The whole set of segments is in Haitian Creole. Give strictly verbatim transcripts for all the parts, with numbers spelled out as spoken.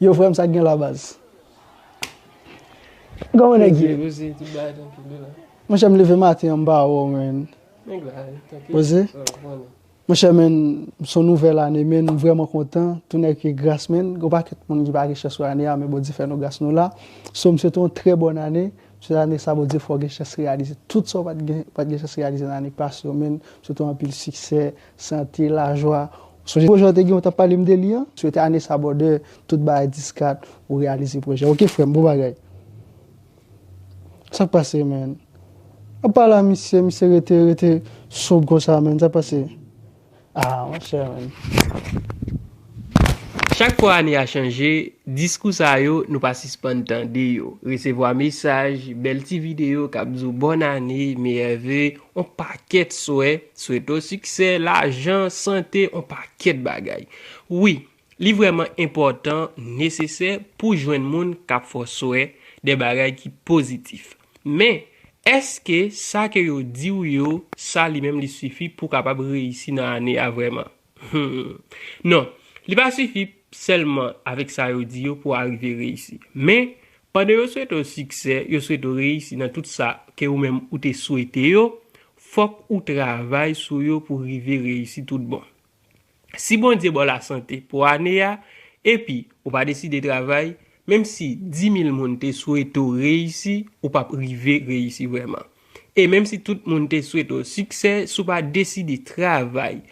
Yo, frè m, sa k gen la, baz? Kòman nèg ye? Poze, poze, tout bagay trankil la. Monchè, m leve maten an, m pa wè w, man. Nèg la, trankil. Poze? Wè, konnen. Monchè, man, se yon nouvèl ane, man, m vrèman kontan. Tout nèg ke gras, man. Gen yon pakèt moun ki pa gen chans wè ane a, men Bondye fè nou gras, nou la. So, m swete yon trè bòn ane. M swete ane sa, Bondye fè w gen chans reyalize tout sa w pa t gen, pa t gen chans reyalize nan ane k pase yo, man. M swete w anpil siksè, sante, lajwa. Sonje pwojè w te gen, w t ap pale m de li an? M swete ane sa, brother, tout bagay dis kat, ou reyalize pwojè. Oke, frè m, bon bagay. Sa k pase, man? Ap pale a misye, misye rete, rete sob konsa, man. Sa k pase? Ah, monchè, man. Chak fwa ane a chanje, diskou sa yo, nou pa sispann tande yo. Resevwa mesaj, bèl ti videyo k ap di w bòn ane, meyè ve, on pakèt swè, swete w siksè, lajan, sante, on pakèt bagay. Wi, li vrèman enpòtan, nesesè pou jwenn moun k ap fè w swè de bagay ki pozitif. Men, èske sa ke yo di w yo, sa li menm li sifi pou w kapab reyisi nan ane a vrèman? Hmm. Non, li pa sifi sèlman avèk sa yo di yo pou w arive reyisi. Men, pandan yo swete w siksè, yo swete w reyisi nan tout sa ke ou menm ou te swete yo, fòk ou travay sou yo pou w rive reyisi tout bon. Si Bondye ba w lasante pou ane a, epi ou pa deside travay, menm si dis mil moun te swete w reyisi, ou p ap rive reyisi vrèman. E menm si tout moun te swete w siksè, si w pa deside travay,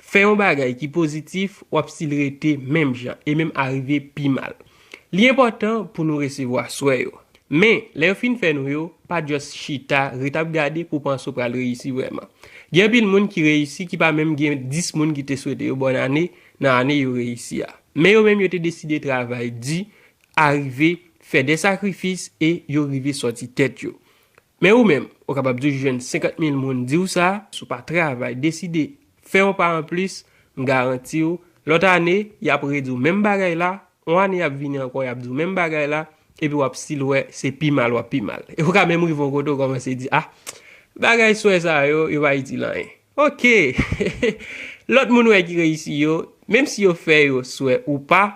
fè yon bagay ki pozitif, w ap still rete menm jan, e menm arive pi mal. Li enpòtan pou nou resevwa swè yo. Men, lè yo fin fè nou yo, pa just chita, ret ap gade pou w panse w pral reyisi vrèman. Gen anpil moun ki reyisi ki pa menm gen dis moun ki te swete yo bòn ane nan ane yo reyisi a. Men yo menm yo te deside travay di, arive fè de sakrifis e yo rive sòti tèt yo. Men ou menm, ou kapab di w jwenn senkant mil moun di w sa, si w pa travay, deside fè yon pa anplis, m garanti w, lòt ane, y ap redi w menm bagay la, yon ane y ap vini ankò, y ap di w menm bagay la, epi w ap still wè se pi mal w ap pi mal. E ou ka menm rive yon kote w kòmanse di, ah, bagay swè sa yo, yo pa itil anyen. Oke! Lòt moun ou wè ki reyisi yo, menm si yo fè yo swè ou pa,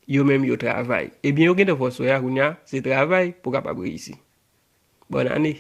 yo menm yo travay. Ebyen, yo gentan fè w swè a kounye a, se travay pou w kapab reyisi. Bòn ane!